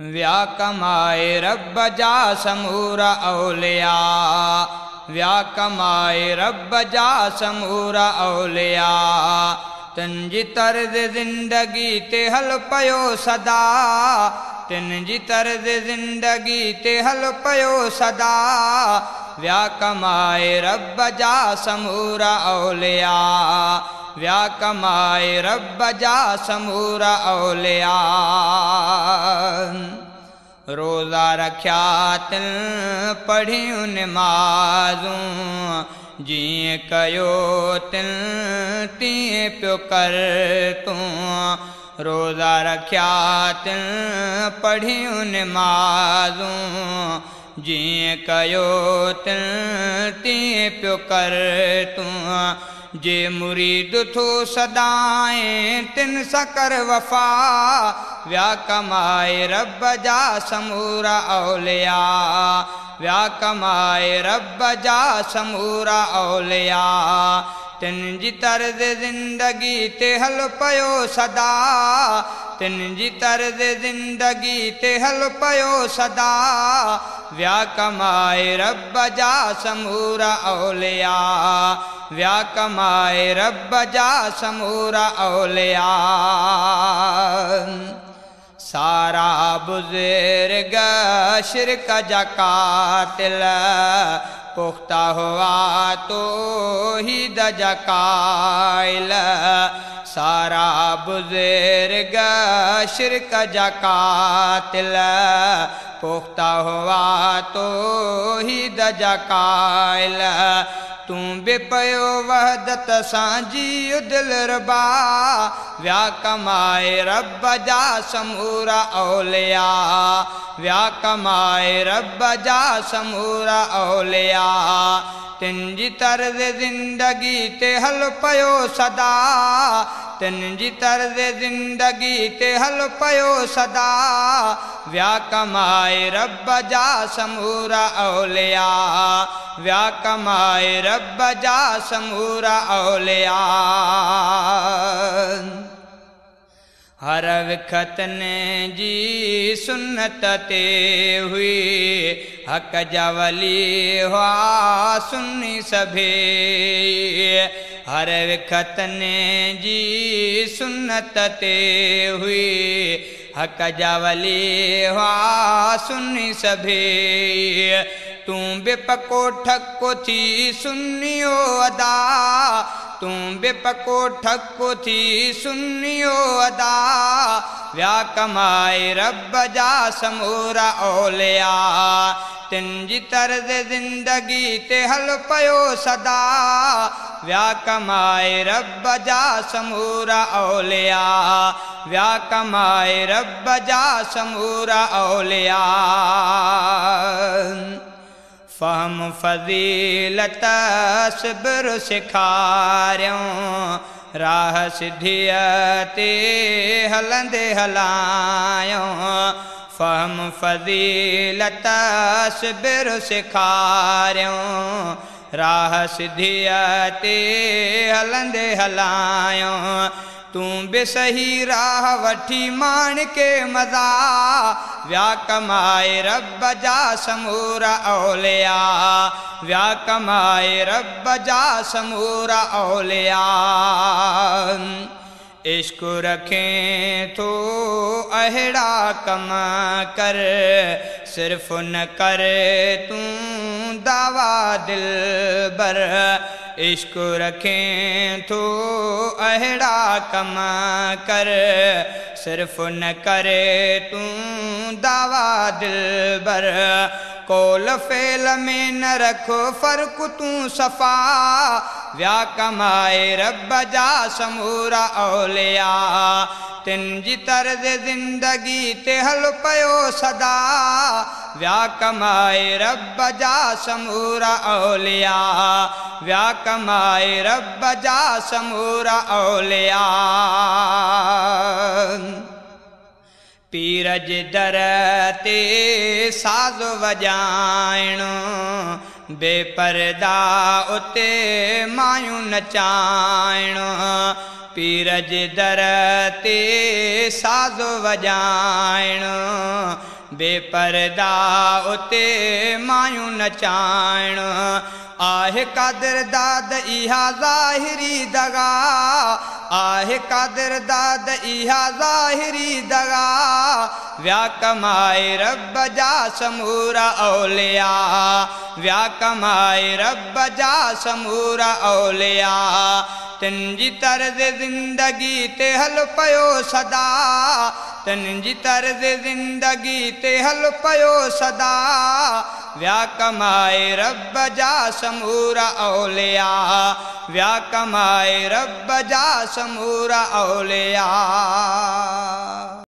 विया कमाए रब जा समूरा औलिया, विया कमाए रब जा समूरा औलिया। तन जी तर्ज़ ज़िंदगी ते हल पयो सदा, तिन जी तर्ज़ ज़िंदगी ते हल पयो सदा। विया कमाए रब जा समूरा औलिया, विया कमाए रब जा समूरा औलिया। रोज़ा रखिया तिन पढ़ियूं नमाज़ूं, जीअं कयो तिन तीअं पियो कर तूं। रोज़ा रखिया तिन पढ़ियूं नमाज़ूं, जीअं कयो तिन तीअं पियो कर तूं। जे मुरीद थो सदाए तिन सां कर वफ़ा, विया कमाए रब जा समूरा औलिया, विया कमाए रब जा समूरा औलिया। तिन जी तर्ज़ ज़िंदगी ते हल पयो सदा, तिन जी तर्ज़ ज़िंदगी ते हल पयो सदा। विया कमाए रब जा समूरा औलिया, विया कमाए रब जा समूरा औलिया। सारा बुज़ुर्ग शिरक जा कातिल, पुख्ता हुआ तो ही दजा काइल। सारा बुज़ुर्ग शिरक जा कातिल, पुख्ता हुआ तो ही दजा काइल। तूं बि पियो वहदत सां जीउ दिलरुबा, विया कमाए रब जा समूरा औलिया, विया कमाए रब जा समूरा औलिया। तिन जी तर्ज़ ज़िंदगी ते हल पयो सदा, तिन जी तर्ज़ ज़िंदगी ते हल पयो सदा। विया कमाए रब जा समूरा औलिया, विया कमाए रब जा समूरा औलिया। हर वक़्तन जी सुन्नत ते हुई, हक़ जा वली हुआ सुन्नी सभे। हर वक़्तन जी सुन्नत ते हुई, हक़ जा वली हुआ सुन्नी सभे। तूं बि पको ठको थी सुनियो अदा, तूं बि पको ठको थी सुनियो अदा। विया कमाए रब जा समूरा औलिया, तिन जी तर्ज़ ज़िंदगी ते हल पयो सदा। विया कमाए रब जा समूरा औलिया, विया कमाए रब जा समूरा औलिया। फ़हम फ़ज़ीलत सब्र सेखारियूं, राह सिधीअ ते हलंदे हलायूं। फ़हम फ़ज़ीलत सब्र सेखारियूं, राह सिधीअ ते हलंदे हलायूं। तूं बि सही राह वठी माण के मज़ा, विया कमाए रब जा समूरा औलिया, विया कमाए रब जा समूरा औलिया। इश्क रखे थो अहिड़ा कम कर, सिर्फ़ न कर तूं दावा दिलबर। इश्क रखे थो अहिड़ा कम कर, सिर्फ़ न करे तूं दावा दिलबर। कौल फ़ेल में न रखो फ़र्क़ु तूं सफ़ा, विया कमाए रब जा समूरा औलिया। तिन जी तर्ज़ ज़िंदगी ते हल पयो सदा, विया कमाए रब जा समूरा औलिया, विया कमाए रब जा समूरा औलिया। पीर जे दर ते साज़ वॼाइणो, बेपरदा उते मायूं नचाइणो। पीर जे दर ते साज़ वॼाइणो, बेपरदा उते मायूं नचाइण। आहे कादिर दाद इहा ज़ाहिरी दगा, आहे कादिर दाद इहा ज़ाहिरी दगा। व्या कमाए रब जा समूरा औलिया, व्या कमाए रब जा समूरा औलिया। तन जी तर्ज़ ज़िंदगी ते हल पियो सदा, तन जी तर्ज़ ज़िंदगी ते हल पियो सदा। व्या कमाए रब जा समूरा औलिया, व्या कमाए रब जा समूरा औलिया।